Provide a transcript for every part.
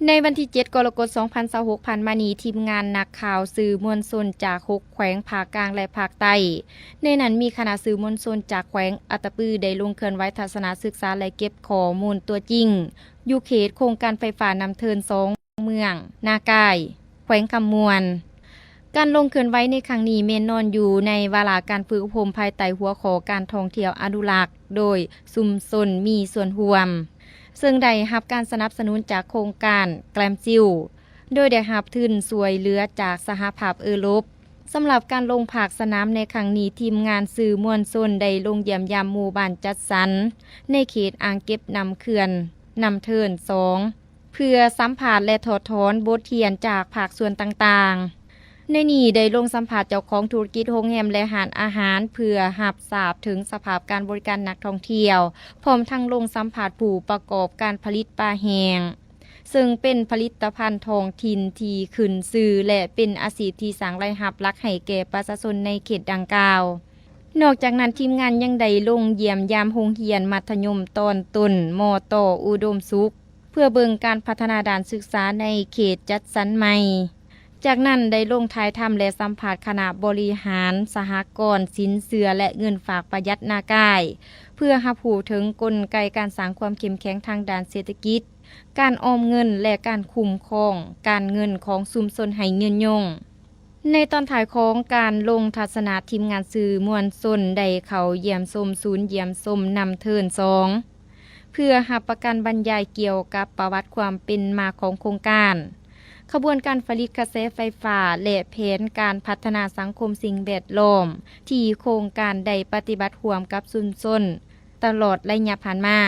ໃນວັນທີເຈັດ ກໍລະກົດ ສອງພັນຊາວຫົກ ຜ່ານມານີ້, ທີມງານນັກຂ່າວສື່ມວນຊົນຈາກຫົກແຂວງພາກກາງ ແລະ ພາກໃຕ້, ໃນນັ້ນມີຄະນະສື່ມວນຊົນຈາກແຂວງອັດຕະປື ໄດ້ລົງເຄື່ອນໄຫວທັດສະນະສຶກສາ ແລະ ເກັບຂໍ້ມູນຕົວຈິງ ຢູ່ເຂດໂຄງການໄຟຟ້ານ້ຳເທີນສອງ ເມືອງນາກາຍ ແຂວງຄຳມ່ວນ. ການລົງເຄື່ອນໄຫວໃນຄັ້ງນີ້ແມ່ນນອນຢູ່ໃນວາລະການຝຶກອົບຮົມພາຍໃຕ້ຫົວຂໍ້ການທ່ອງທ່ຽວອະນຸລັກ ໂດຍຊຸມຊົນມີສ່ວນຮ່ວມ, ເຊິ່ງໄດ້ຮັບການສະໜັບສະໜູນຈາກໂຄງການ Green Shield ໂດຍໄດ້ຮັບທຶນຊ່ວຍເຫຼືອຈາກສະຫະພາບເອີຣົບ. ສຳລັບການລົງພາກສະໜາມໃນຄັ້ງນີ້, ທີມງານສື່ມວນຊົນໄດ້ລົງຢ້ຽມຢາມໝູ່ບ້ານຈັດສັນ ໃນເຂດອ່າງເກັບນ້ຳເຂື່ອນນ້ຳເທີນສອງ ເພື່ອສຳພາດ ແລະ ຖອດຖອນບົດຮຽນຈາກພາກສ່ວນຕ່າງໆ. ໃນນີ້ໄດ້ລົງສຳພາດເຈົ້າຂອງທຸລະກິດໂຮງແຮມ ແລະ ຮ້ານອາຫານ ເພື່ອຮັບຊາບເຖິງສະພາບການບໍລິການນັກທ່ອງທ່ຽວ, ພ້ອມທັງລົງສຳພາດຜູ້ປະກອບການຜະລິດປາແຫ້ງ, ເຊິ່ງເປັນຜະລິດຕະພັນທ້ອງຖິ່ນທີ່ຂຶ້ນຊື່ ແລະ ເປັນອາຊີບທີ່ສ້າງລາຍຮັບຫຼັກໃຫ້ແກ່ປະຊາຊົນໃນເຂດດັ່ງກ່າວ. ນອກຈາກນັ້ນ, ທີມງານຍັງໄດ້ລົງຢ້ຽມຢາມໂຮງຮຽນມັດທະຍົມຕອນຕົ້ນ ມຕ ອຸດົມສຸກ ເພື່ອເບິ່ງການພັດທະນາດ້ານສຶກສາໃນເຂດຈັດສັນໃໝ່. ຈາກນັ້ນໄດ້ລົງຖ່າຍທຳ ແລະ ສຳພາດຄະນະບໍລິຫານສະຫະກອນສິນເຊື່ອ ແລະ ເງິນຝາກປະຢັດນາກາຍ ເພື່ອຮັບຮູ້ເຖິງກົນໄກການສ້າງຄວາມເຂັ້ມແຂງທາງດ້ານເສດຖະກິດ, ການອອມເງິນ ແລະ ການຄຸ້ມຄອງການເງິນຂອງຊຸມຊົນໃຫ້ຍືນຍົງ. ໃນຕອນທ້າຍຂອງການລົງທັດສະນະ, ທີມງານສື່ມວນຊົນໄດ້ເຂົ້າຢ້ຽມຊົມສູນຢ້ຽມຊົມນ້ຳເທີນສອງ ເພື່ອຮັບປະກັນບັນຍາຍກ່ຽວກັບປະຫວັດຄວາມເປັນມາຂອງໂຄງການ, ຂະບວນການຜະລິດກະແສໄຟຟ້າ ແລະ ແຜນການພັດທະນາສັງຄົມສິ່ງແວດລ້ອມ ທີ່ໂຄງການໄດ້ປະຕິບັດຮ່ວມກັບຊຸມຊົນຕະຫຼອດໄລຍະຜ່ານມາ.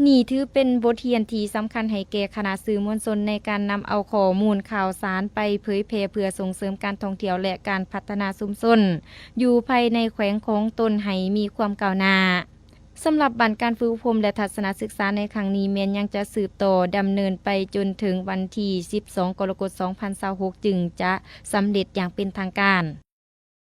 ນີ້ຖືເປັນບົດຮຽນທີ່ສຳຄັນໃຫ້ແກ່ຄະນະສື່ມວນຊົນໃນການນຳເອົາຂໍ້ມູນຂ່າວສານໄປເຜີຍແຜ່ເພື່ອສົ່ງເສີມການທ່ອງທ່ຽວ ແລະ ການພັດທະນາຊຸມຊົນຢູ່ພາຍໃນແຂວງຂອງຕົນໃຫ້ມີຄວາມກ້າວໜ້າ. ສຳລັບບັ້ນການຝຶກອົບຮົມ ແລະ ທັດສະນະສຶກສາໃນຄັ້ງນີ້ແມ່ນຍັງຈະສືບຕໍ່ດຳເນີນໄປຈົນເຖິງວັນທີສິບສອງ ກໍລະກົດ ສອງພັນຊາວຫົກ ຈຶ່ງຈະສຳເລັດຢ່າງເປັນທາງການ.